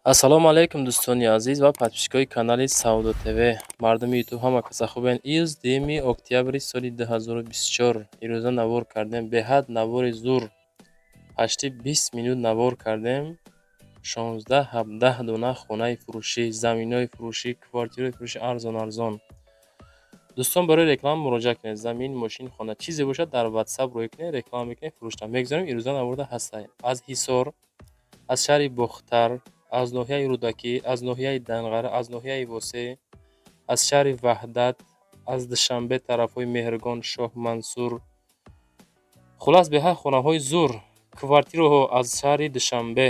Ассалому алайкум, дӯстони азиз ва подписчикои канали Савдо ТВ. Мардуми Ютуб, ҳама каса хубен? Июз 2 октябри соли 2024 ирӯза навор кардем. Беҳад навори зур. Почти 20 минут навор кардем. 16 17 дона хонаи фурӯшӣ, заминҳои фурӯшӣ, квартираҳои фурӯшӣ арзон арзон. Дӯстон, барои реклама муроҷиат кунед. Замин, мошин, хона, чизе бошад, дар WhatsApp рӯй кунед, реклама мекунед, фурӯшта мегузорем. Ирӯза наворда ҳастае. Аз Ҳисор, аз шаҳри Бохтар, аз ноҳияи Рӯдакӣ, аз ноҳияи Данғара, аз ноҳияи Восеъ, аз шаҳри Ваҳдат, аз Душанбе, тарафҳои Меҳргон, Шоҳмансур. Хуллас, беҳад хонаҳои зур, квартираҳо аз шаҳри Душанбе,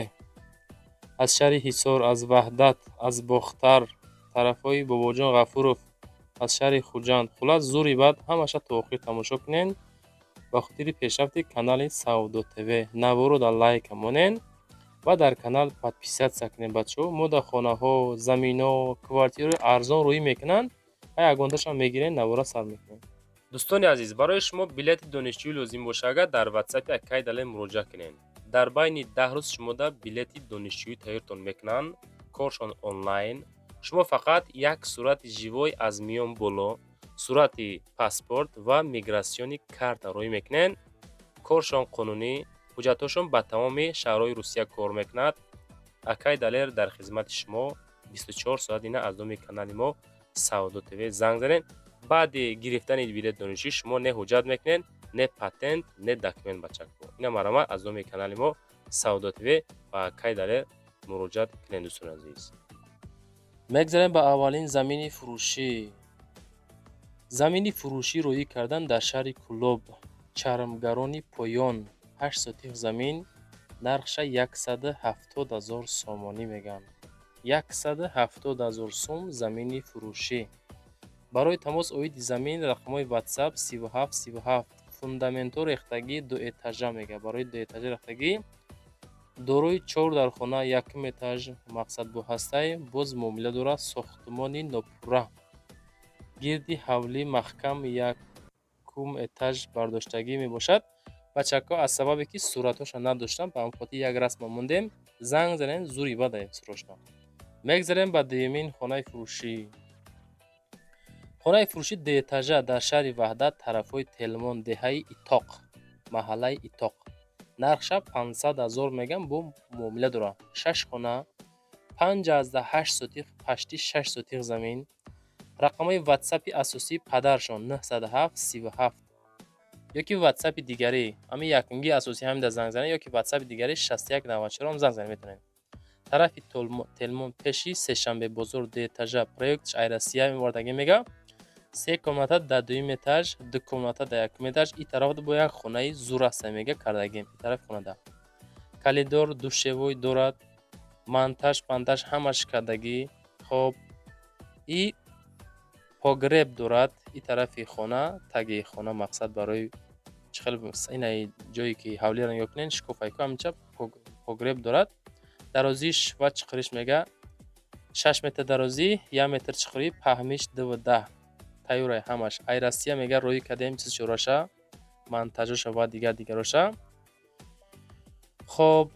аз шаҳри Ҳисор, аз Ваҳдат, аз Бохтар, тарафҳои Бобоҷон Ғафуров, аз шаҳри Хуҷанд. Хуллас, зури бад, ҳамаша то охир тамошо кунед. Ба хотири пешрафти канали Савдо ТВ наворо дар лайка монед ва дар канал подписаться кунед. Бачаҳо, мо дар хонаҳо, заминҳо, квартираҳои арзон рӯӣ мекунанд ва ягонташам мегирем, навора сар мекунем. Дӯстони азиз, барои шумо билети донишҷӯӣ лозим бошад, агар дар ватсапи акай Далер муроҷиат кунед, дар байни 10 рӯз шумода билети донишҷӯӣ тайёртон мекунанд. Коршон онлайн. Шумо фақат як сурати живой аз миён боло, сурати паспорт ва миграционный карта рӯӣ мекунед. Коршон қонунӣ, ҳуҷҷатҳошон ба тамоми шаҳрҳои Русия кор мекунад. Акай Далер дар хизмати шумо 24 соат. Ина аз номи канали мо Савдо ТВ занг занед. Баъди гирифтани билети донишҷӯӣ шумо не ҳуҷҷат мекунед, не патент, не документ. Бачако, ина марҳамат, аз номи канали мо Савдо ТВ ба акай Далер муроҷиат кунед. Дӯстони азиз, мегзарем ба аввалин замини фурӯшӣ. Замини фурӯшӣ рӯӣ кардан дар шаҳри Кӯлоб, Чармгарони Поён, 8 сотих замин, нархша 170 000 сомонӣ мегӯянд. 170 000 сум замини фурӯшӣ. Барои тамос оиди замин рақамҳои WhatsApp 37 37. Фундаментҳо рехтагӣ, дуэтажа мегӯяд. Барои дуэтажа рехтагӣ, дорои чор дархона, якум этаж мақсад бо ҳастай, боз муомила дорад. Сохтмони нопурра, гирди ҳавлӣ маҳкам, якум этаж бардоштагӣ мебошад. Бачаҳко, аз сабабе ки суратҳоша надоштам, ба ҳамин хотир як расма мондем. Занг занем, зури бадаем срочно. Мегзарем ба дуюмин хонаи фурӯшӣ. Хонаи фурӯшӣ дуэтажа дар шаҳри Ваҳдат, тарафҳои Телмон, деҳаи Итоқ, маҳаллаи Итоқ. Нархша 500 000 мегӯям, бо муомила дорад. Шаш хона, 5,8 сотих, почти 6 сотих замин. Рақамҳои ватсапи асосии падаршон 907 37 ёки ватсапи дигарӣ, ҳамин якумги асосӣ, ҳамин да занг занед, ёки ватсапи дигари 61 94 занг занед метавонед. Тарафи Телмон, пеши Сешанбе бозор, дуэтажа. Проектш ай Россия мевардагӣ мега. Се комната дар дуюм этаж, ду комната дар якум этаж. И тараф бо як хонаи зур аста мега, кардагим. И тарафи хонада коридор, душевой дорад, монтаж пантаж ҳамаш кардагӣ. Хоб, и погреб дорад. И тарафи хона, таги хона, мақсад барои чихел инаи ҷое ки ҳавлиро нигоҳ кунед, шкофайко, ҳаминча погреб дорад. Дарозиш ва чуқуриш мега 6 метр дарозӣ, 1 метр чуқурӣ, паҳмиш 2,10. Тайёрай ҳамаш. Ай Россия мега роҳӣ кардем чизчораша, монтажоша ва дигар дигароша. Хоб,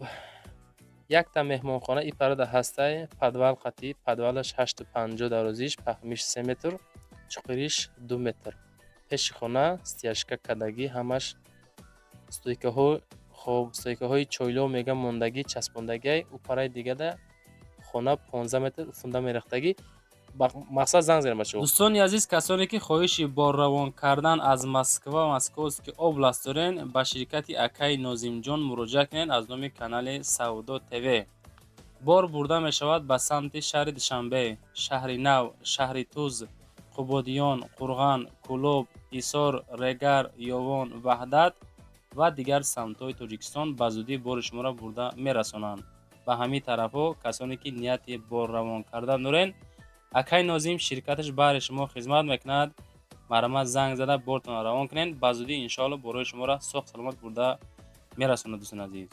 якта меҳмонхона и парада ҳастай, подвал қатӣ. Подвалаш 8,50 дарозиш, паҳмиш 3 метр, чуқуриш 2 метр. Пеши хона стяжка кардагӣ ҳамаш, стойкаҳо. Хоб, стойкаҳои чойло мега мондагӣ, часпондагиай. Ӯ параи дигада хона 15 метр фундамент рехтагӣ. Мақсад, занг занед, бачаҳо. Дӯстони азиз, касоне ки хоҳиши борравон кардан аз Москва, Московский область дорен, ба ширкати акаи Нозимҷон муроҷиат кунед. Аз номи канали Савдо ТВ бор бурда мешавад ба самти шаҳри Душанбе, Шаҳри Нав, шаҳри Туз, Қубодиён, Қурған, Кӯлоб, Ҳисор, Регар, Ёвон, Ваҳдат ва дигар самтҳои Тоҷикистон. Ба зудӣ бори шуморо бурда мерасонанд ба ҳамин тарафҳо. Касоне ки нияти борравон кардан дорен, акай Нозим ширкаташ баҳри шумо хизмат мекунад. Марҳамат, занг зада бортонро равон кунед. Ба зудӣ, иншоалло, борои шуморо соғ саломат бурда мерасонад, дӯстони азиз.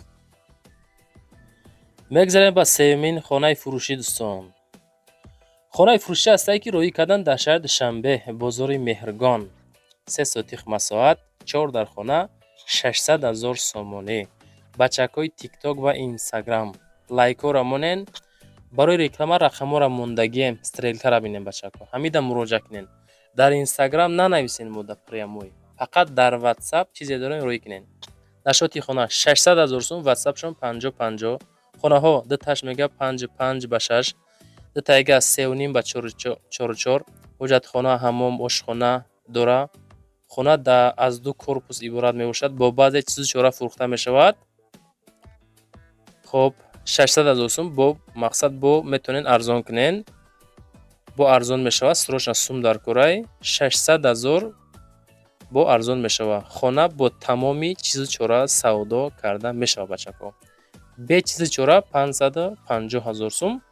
Мегзарем ба сеюмин хонаи фурӯшӣ. Дӯстон, хонаи фурӯшӣ ҳастае, ки роҳӣ кардан дар шаҳри Душанбе, бозори Меҳргон, 3 сотих масоҳат, чор дар хона, 600 000 сомонӣ. Бачакҳои Тикток ва Инстаграм, лайкҳоро монен. Барои реклама рақамҳоро мондагием, стрелкаро бинем, бачако, ҳамида муроҷиат кунед. Дар Инстаграм нанависен, мода прямой, фақат дар Ватсап чизе дорем, рӯй кунед. Нашоти хона 600 ҳазор сум, Ватсапшон 50 50. Хонаҳо дуташ мега 5,5 ба 6, дутаига 3,5 ба 4,4. Ҳоҷатхона, ҳаммом, ошхона дора. Хона аз ду корпус иборат мебошад, бо баъзе чизу чора фурӯхта мешавад. Хоб, 600 ҳазор сум бо мақсад, бо метавонед арзон кунед, бо арзон мешавад. Срочно сум дар курай, 600 ҳазор бо арзон мешавад. Хона бо тамоми чизу чора савдо карда мешавад, бачако. Бе чизу чора 550 ҳазор сум.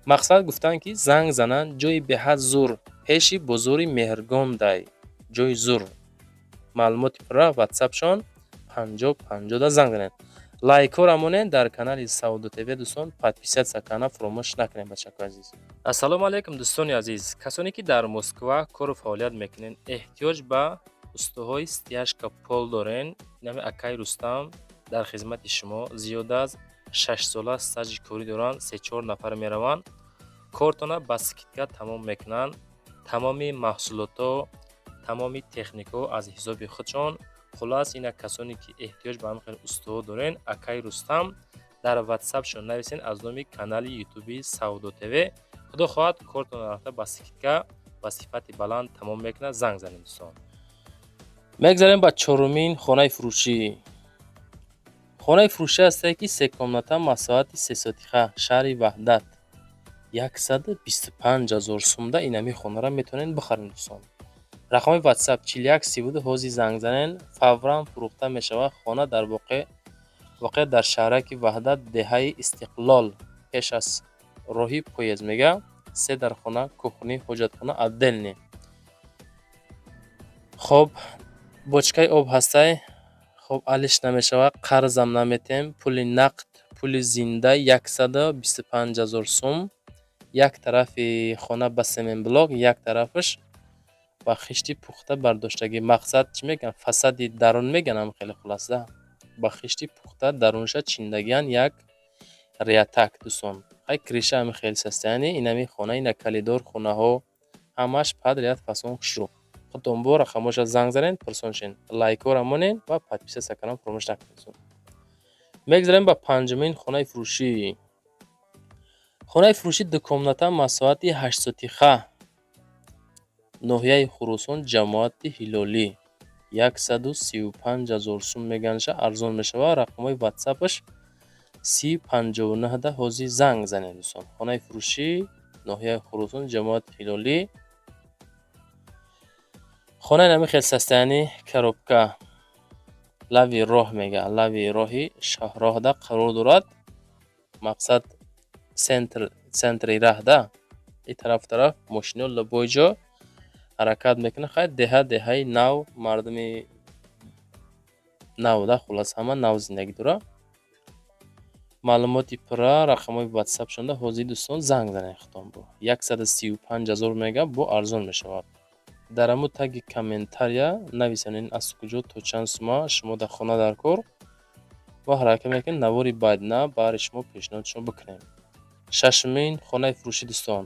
Мақсад гуфтанд, ки занг зананд. Ҷои беҳад зур, пеши бозори Меҳргондай, ҷои зур. Маълумоти пурра Ватсапшон 50 50-да занг занед. Лайкҳоро монед дар канали Савдо ТВ, дӯстон, подписаться канал фуромӯш накунед, бачакои азиз. Ассалому алайкум, дӯстони азиз, касоне ки дар Москва кору фаъолият мекунед, эҳтиёҷ ба устоҳои стяжка пол дорен, инами акаи Рустам дар хизмати шумо. Зиёда аз 6-сола стажи корӣ доранд, се-чор нафар мераванд, кортона ба скидка тамом мекунанд. Тамоми маҳсулотҳо, тамоми техникаҳо аз ҳисоби худшон. Хуллас, ина касоне ки эҳтиёҷ ба ҳамин хел устоҳо дорен, акаи Рустам дар Ватсапшон нависен аз номи канали Ютуби Савдо ТВ. Худо хоҳад, кортона рафта ба скидка, ба сифати баланд тамом мекунад. Занг занед, дӯстон. Мегзарем ба чорумин хонаи фурӯшӣ. Хонаи фурӯшӣ ҳастае, ки се комната, масоҳати 3 сотиха, шаҳри Ваҳдат, 125 ҳазор сумда инами хонаро метавонед бихаред, дӯстон. Рақами Ватсап 41 32, ҳозир занг занед, фавран фурӯхта мешавад. Хона дар воқеъ дар шаҳраки Ваҳдат, деҳаи Истиқлол, пеш аз роҳи поезд мега. Се дархона, кухня, ҳоҷатхона отдельный. Хоб, бочкаи об ҳастай. Хоб, алиш намешавад, қарзам наметем, пули нақд, пули зинда 125 ҳазор сум. Як тарафи хона ба цементблок, як тарафаш ба хишти пухта бардоштагӣ. Мақсад, чӣ мегӯянд, фасади дарун мегӯянд, ҳам хеле хулоса, ба хишти пухта дарунша чиндагиан, як риятак, дӯстон. Хай, крыша ҳами хел состояние инами хона, ина коридор, хонаҳо ҳамаш подряд, фасон хушрӯ. Худтон бо рақамҳоша занг занед, пурсон шен. Лайкҳоро монед ва подписаться кардан фаромӯш накунед. Мегзарем ба панҷумин хонаи фурӯшӣ. Хонаи фурӯшӣ дукомната, масоҳати 8 сотиха, ноҳияи Хуросон, ҷамоати Ҳилолӣ, 135 ҳазор сум меганша, арзон мешавад. Рақамҳои Ватсапаш 30 59-да ҳозир занг занед, дӯстон. Хонаи фурӯшӣ, ноҳияи Хуросон, ҷамоати Ҳилолӣ. Хонаи нами хел состояние, коробка, лави роҳ мега, лави роҳи шоҳроҳда қарор дорад. Мақсад, центр, центри раҳда, и тарафу тараф мошино любой ҷо ҳаракат мекунад. Хайр, деҳа деҳаи нав, мардуми навда, хуллас, ҳама нав зиндагӣ дорад. Маълумоти пурра рақамҳои Ватсапшонда ҳозир, дӯстон, занг занед худтон. Бо 135 ҳазор мега, бо арзон мешавад. Дар ҳамун таги комментария нависонед, аз куҷо, то чанд сума шумо дар хона дар кор. Мо ҳаракат мекунем, навори баъдина баҳри шумо пешниҳодшон бикунем. Шашумин хонаи фурӯшӣ, дӯстон.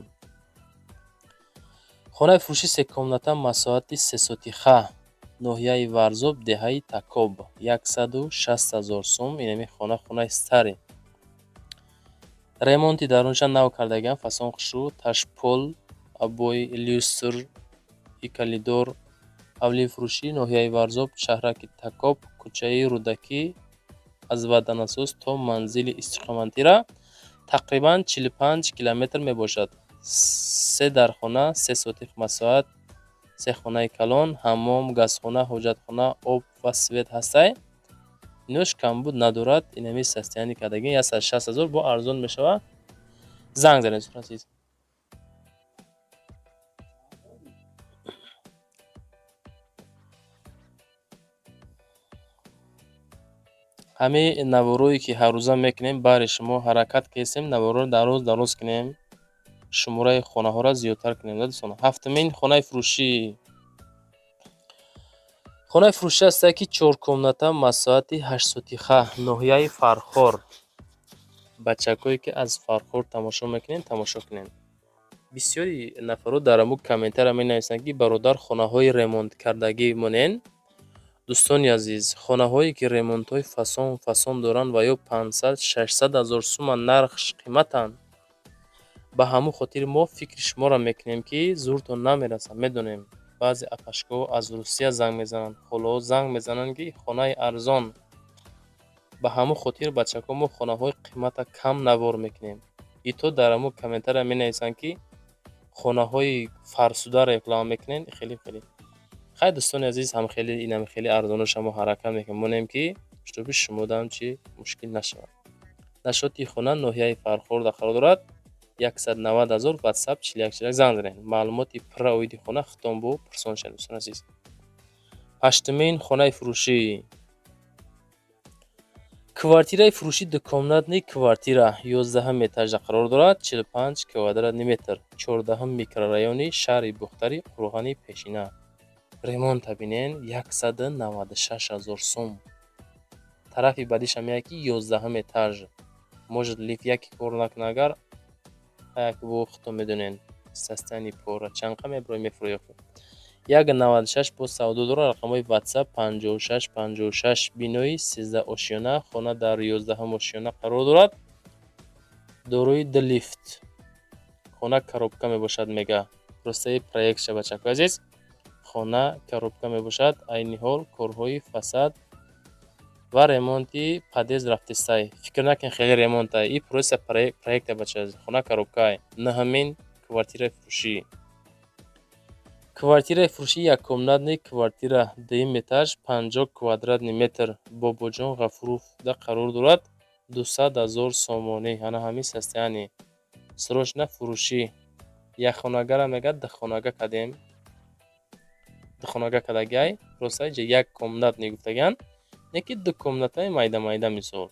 Хонаи фурӯшӣ секомната, масоҳати 3 сотиха, ноҳияи Варзоб, деҳаи Такоб, 160 ҳазор сум. Инами хона, хонаи старый, ремонти дарунша нав кардагиам, фасон хушрӯ, ташпол, обои, люстр и коридор. Ҳавлии фурӯшӣ, ноҳияи Варзоб, шаҳраки Такоб, кӯчаи Рӯдакӣ, аз Ватанасоз то манзили истиқоматира тақрибан 45 километр мебошад. Се дархона, 3 сотих масоҳат, се хонаи калон, ҳаммом, газхона, ҳоҷатхона, об ва свет ҳастай. Инош камбуд надорад. Инами состояние кардагӣ, 160 ҳазор, бо арзон мешавад. Занг занед, азиз. Ҳамин наворое ки ҳаррӯза мекунем, баҳри шумо ҳаракат кардем, наворро дароз дароз кунем, шумораи хонаҳоро зиёдтар кунем, дӯстон. Ҳафтумин хонаи фурӯшӣ. Хонаи фурӯшӣ ҳастае, ки чоркомната, масоҳати 8 сотиха, ноҳияи Фархор. Бачакое, ки аз Фархор тамошо мекунед, тамошо кунед. Бисёри нафарҳо дар ҳамун комментария менависанд, ки бародар, хонаҳои ремонткардагӣ монен. Дӯстони азиз, хонаҳое, ки ремонтҳои фасон фасон доранд ва ё 500-600 ҳазор сума нархш қиматанд. Ба ҳамун хотир мо фикри шуморо мекунем, ки зуртон намерасад. Медонем, баъзе апашкаҳо аз Русия занг мезананд, холаҳо занг мезананд, ки хонаи арзон. Ба ҳамун хотир, бачаҳо, мо хонаҳои қимата кам навор мекунем. И то дар ҳамун комментария менависанд, ки хонаҳои фарсуда реклама мекунед, хеле хеле. Хай, дӯстони азиз, ҳам хеле инам хеле арзоноша мо ҳаракат мекунем, монем, ки чтобы шумодаам чӣ мушкил нашавад. Нашоти хона ноҳияи Фархорда қарор дорад, 190 ҳазор. Ватсап 41 41 занг занед. Маълумоти пурра оиди хона худтон бо пурсон шавед, дӯстони азиз. Ҳаштумин хонаи фурӯшӣ: квартираи фурӯшӣ, двухкомнатный квартира, 11-ҳам этажда қарор дорад, 45 квадратный метр, 14-ҳам микрорайони шаҳри Бухтари, Қурғани Пешина. Ремонта бинен, 196 ҳазор сум. Тарафи баъдиша меяд, ки 11-ҳам этаж, может, лифт яке кор накунад. Агар як бо худтон медонед, состояние пора чанд қа меброи, мефурӯяд. 1,96 боз савдо дорад. Рақамҳои ватсап 56 56. Бинои 13 ошёна, хона дар 11-ҳам ошёна қарор дорад, дорои ду лифт. Хона коробка мебошад, мега ростаи проектша. Бачакои азиз, хона коробка мебошад. Айни ҳол корҳои фасад ва ремонти подъезд рафтистай. Фикр накунед, хеле ремонтай, и просто проекта, бача. Хона коробкай. Наҳамин квартираи фурӯшӣ: квартираи фурӯшӣ, яккомнатный квартира, дуюм этаж, 50 квадратный метр, Бобоҷон Ғафуровда қарор дорад, 200 ҳазор сомонӣ. Ана ҳамин состояние, срочно фурӯшӣ. Якхонагара мегӯяд, духонага кардем, духонага кардагиай. Просто иҷа як комнатный гуфтагианд, не ки ду комнатаи майда майда. Мисол,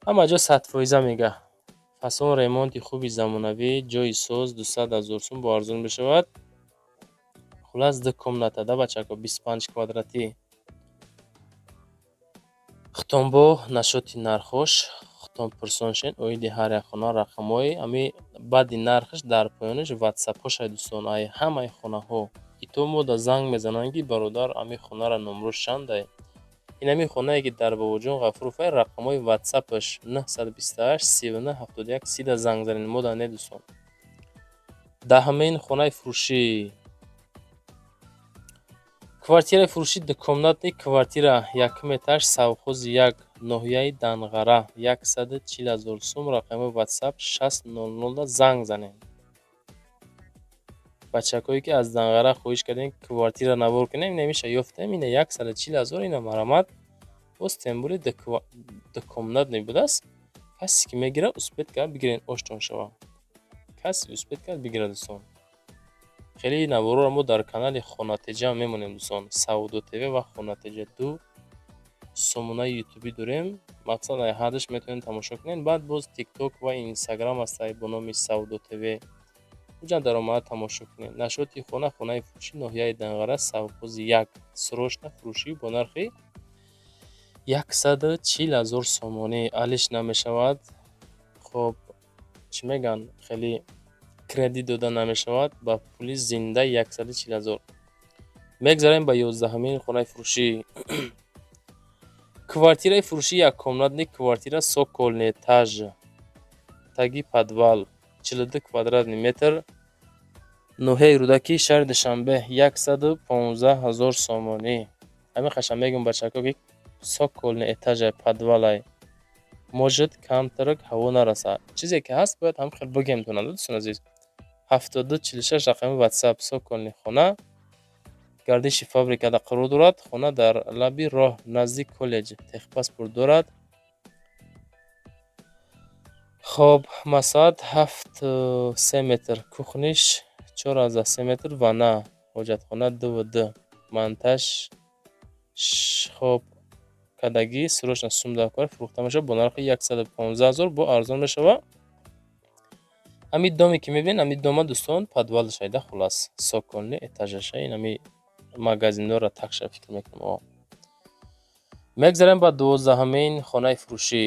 ҳама ҷо 100%, мега, фасон, ремонти хуби замонавӣ, ҷои соз, 200 ҳазор сум бо арзон мешавад. Хуллас, ду комната да, бачако, 25 квадратӣ. Хутонбо нашоти нархош хутон пурсон шен оиди ҳар як хона. Рақамҳои ами баъди нархаш дар поёнаш ватсапҳошай, дӯстон, ай ҳамаи хонаҳо. Ито мода занг мезананд, ки бародар, ами хонара номрош чандай? Инами хонае, ки дар Бобоҷон Ғафуровай, рақамҳои ватсапаш 928 39 71 30-да занг занед, мода не, дӯстон. Даҳумин хонаи фурӯшӣ: квартираи фурӯшӣ, двухкомнатный квартира, якум этаж, совхози як, ноҳияи Данғара, 140 ҳазор сум. Рақами ватсап 60 00-да занг занед. Бачакое, ки аз Данғара хоҳиш кардем квартира навор кунем, намеша ёфтем. Ина 140 ҳазор, ина марамат. Боз тембули двухкомнатный будааст. Касе ки мегирад, успеть кард, бигирен, оштон шава. Касе успеть кард, бигирад, дӯстон. Хеле наворҳоро мо дар канали Хонатеҷа мемонем, дӯстон. Савдо ТВ ва Хонатеҷа ду сомонаи ютубӣ дорем. Мақсад, ай ҳардуш метавонед тамошо кунед. Баъд боз Тикток ва Инстаграм ҳастай бо номи Савдо ТВ, уҷа даромада тамошо кунед. Нашоти хона: хонаи фурӯшӣ, ноҳияи Данғара, совхози як, срочно фурӯшӣ бо нархи 140 ҳазор сомонӣ, алиш намешавад. Хоб, чӣ мегӯянд, хеле кредит дода намешавад, ба пули зинда 140 ҳазор. Мегзарем ба 11-ҳамин хонаи фурӯшӣ: квартираи фурӯшӣ, яккомнатный квартира, цокольный этаж, таги подвал, 42 квадратный метр, ноҳияи Рӯдакӣ, шаҳри Душанбе, 115 ҳазор сомонӣ. Ҳамин қаша мегӯм, бачако, ки цокольный этажай, подвалай, может, камтарак ҳаво нарасад. Чизе ки ҳаст, бояд ҳам хел бигем тона, дӯстони азиз. 72 46 рақами ватсап. Цокольный хона гардиши фабрикада қарор дорад. Хона дар лаби роҳ, назди коллеҷ, техпаспорт дорад. Хоб, масоҳат 7,3 метр, кухниш 4,3 метр, ванна, ҳоҷатхона 2,2, монтаж. Хоб, кадагӣ срочно сум дар кор, фурӯхта мешавад бо нархи 115 ҳазор, бо арзон мешавад. Ҳамин доме, ки мебинед, ҳамин дома, дӯстон, подвалаш айда. Хуллас, цокольный этажаша, ин ҳами магазиндора такша, фикр мекунам. Мегзарем ба 12-ҳамин хонаи фурӯшӣ.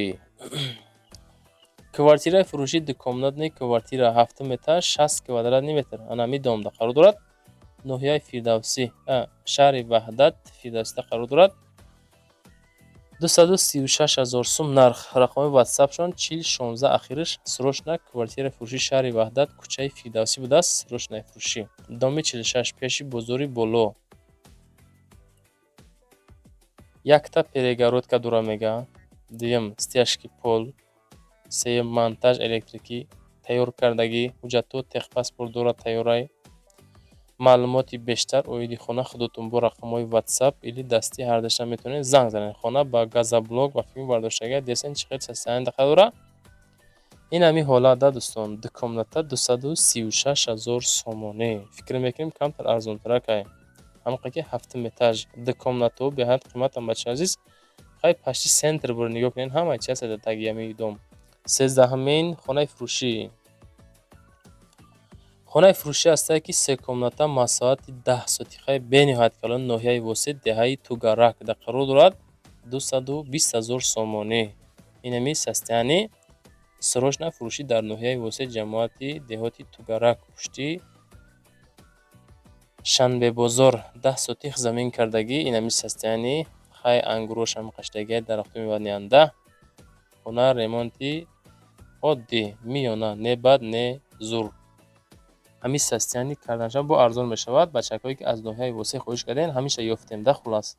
Квартираи фурӯшӣ, двухкомнатный квартира, ҳафтум этаж, 60 квадратный метр. Анами домда қарор дорад. Ноҳияи Фирдавсӣ, шаҳри Ваҳдат, Фирдавсида қарор дорад. 236 000 сум нарх. Рақами ватсапшон 40 16 ахириш. Срочно квартираи фурӯшӣ, шаҳри Ваҳдат, кӯчаи Фирдавсӣ будааст. Срочный фурӯшӣ. Доми 46, пеши бозори боло. Якта перегородка дора мега. Дуюм, стяжки пол. Сеюм, монтаж электрикӣ тайёр кардагӣ, ҳуҷҷатҳо, техпаспорт дорад, тайёрай. Маълумоти бештар оиди хона худотон бо рақамҳои ватсап или дастӣ ҳардаша метавонед занг занед. Хона ба газоблок ва филм бардоштага десен, чӣ хел состояние дорад. Ин ҳамин ҳолат да, дӯстон, двухкомната, 236 000 сомонӣ. Фикр мекунем, камтар арзонтаракай. Ҳамқа ки ҳафтум этаж, двухкомнатаҳо беҳад қиматанд, бачаи азиз. Хай, почти центр буро нигоҳ кунед, ҳамаи чи ҳаст дар таги ҳамин дом. 13-ҳамин хонаи фурӯшӣ. Хонаи фурӯшӣ ҳастае, ки секомната, масоҳати 10 сотихаи бениҳоят калон, ноҳияи Восеъ, деҳаи Тугарак дар қарор дорад. 220 000 сомонӣ. Инами состояние. Срочно фурӯшӣ дар ноҳияи Восеъ, ҷамоати деҳоти Тугарак, пушти Шанбебозор, 10 сотих замин кардагӣ. Инами состояние. Хай, ангурошам қаштагиа, дарахтои мевадиҳанда. Хона ремонти оддӣ, миёна, не бад, не зур. Ҳамин состояние карданашон бо арзон мешавад. Бачакҳое, ки аз ноҳияи Восеъ хоҳиш кардем, ҳамеша ёфтем да. Хулас,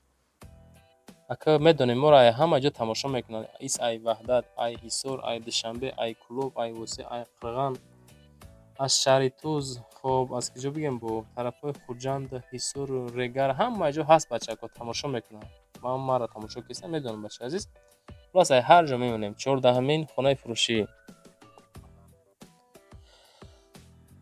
ака, медонем, моро ай ҳама ҷо тамошо мекунанд: ис ай Ваҳдат, ай Ҳисор, ай Душанбе, ай Кӯлоб, ай Восеъ, ай Қирған, аз шаҳри Туз. Хоб, аз куҷо бигем, бо тарафҳои Хуҷанд, Ҳисору Регар, ҳама ҷо ҳаст, бачакҳо тамошо мекунанд. Ман маро тамошо кардам, медонам, бачаи азиз. Хулас, ай ҳар ҷо мемонем. 14-ҳамин хонаи фурӯшӣ.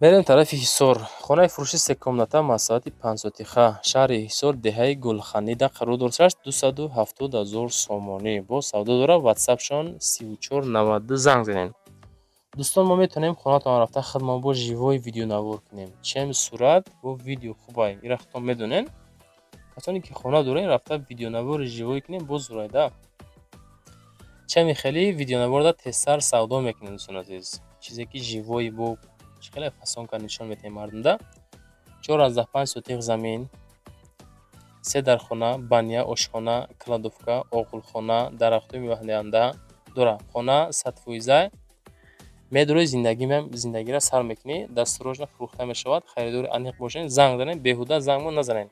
Мерем тарафи Ҳисор. Хонаи фурӯшӣ, секомната, масоҳати 5 сотиха, шаҳри Ҳисор, деҳаи Гулханида қарор доштааст. 270 000 сомонӣ. Боз савдо дорад. Ватсапшон 3492, занг занед. Дӯстон, мо метавонем хонатон рафта, худмон бо живой видеонавор кунем, чем сурат бо видео хубай. Ира худтон медонед. Касоне ки хона дорем, рафта видеонавори живой кунем, боз зурайда. Чами хеле видеонаворда тезтар савдо мекунем, дӯстони азиз. Чизе ки живой бо чӣ хеле фасонка нишон медиҳем мардумда. 4,5 сотих замин, се дархона, баня, ошхона, кладовка, оғилхона, дарахтҳои меваҳдиҳанда дорад. Хона 100%. Медурои, зиндагиро сар мекунӣ. Дастурожна фурӯхта мешавад. Харидори аниқ бошед, занг занед, беҳуда зангмо назанед.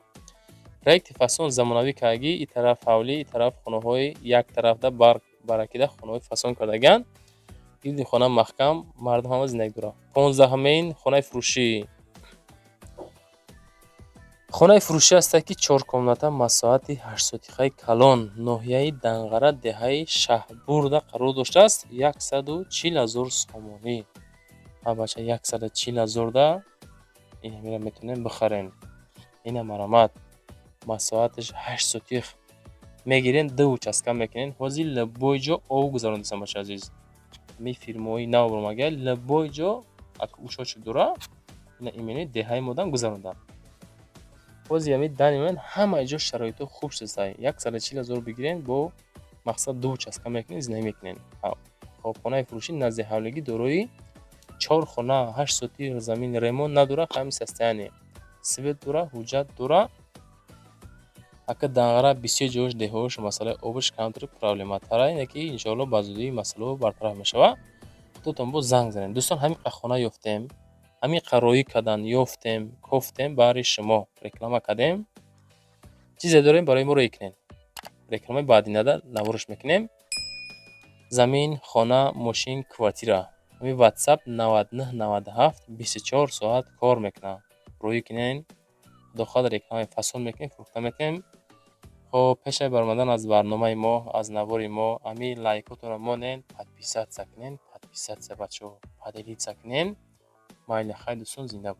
Проекти фасон, замонавӣ кардагӣ. И тараф ҳавлӣ, и тараф хонаҳои як тарафда барқ баракида, хонаҳои фасон кардагианд. Гирди хона маҳкам, мардум ҳама зиндагӣ дорад. 15-ҳамин хонаи фурӯшӣ. Хонаи фурӯшӣ ҳастад, ки чоркомната, масоҳати 8 сотихаи калон, ноҳияи Данғара, деҳаи Шаҳбурда қарор доштааст. 140 000 сомонӣ. Ҳа, бача, 140 000-да инамира метавонем бихарем. Ина марамат. Масоҳаташ 8 сотих. Мегирем, ду участка мекунем. Ҳозир любой ҷо об гузарондасам, бачаи азиз. Ҳамин фирмаҳои нав баромадагия, любой ҷо учочек дора. Ина имени деҳаи модам гузарондам. Ҳозир ҳамин данный момент ҳама ҷо шароитҳо хуб шудааст. 140 000 бигирем, бо мақсад ду участка мекунем, зиндагӣ мекунем. Хоб, хонаи фурӯшӣ назди ҳавлигӣ, дорои чор хона, 8 сотих замин, ремонт надорад, ҳамин состояние. Свет дора, ҳуҷҷат дора. Ака, Данғара бисёр ҷош, деҳаҳош масъалаи обаш камтар проблематара, ине ки иншоалло ба зудӣ масъалаҳо бартараф мешавад. Худотон боз занг занед. Дӯстон, ҳамин қа хона ёфтем, ҳамин қа роҳӣ кардан ёфтем, кофтем, баҳри шумо реклама кардем. Чизе дорем, барои мо роҳӣ кунед. Рекламаи баъдинада навораш мекунем. Замин, хона, мошин, квартира. Ҳамин ватсап 99 97 24 соат кор мекунад. Роҳӣ кунед. Худо хоҳад, рекламаи фасон мекунем, фурӯхта метавонем. Хоб, пешаи баромадан аз барномаи мо, аз навори мо, ҳамин лайкотонро монед, подписаться кунед, подписаться, бачаҳо, поделиться кунед. Майли, хай, дӯстон, зинда.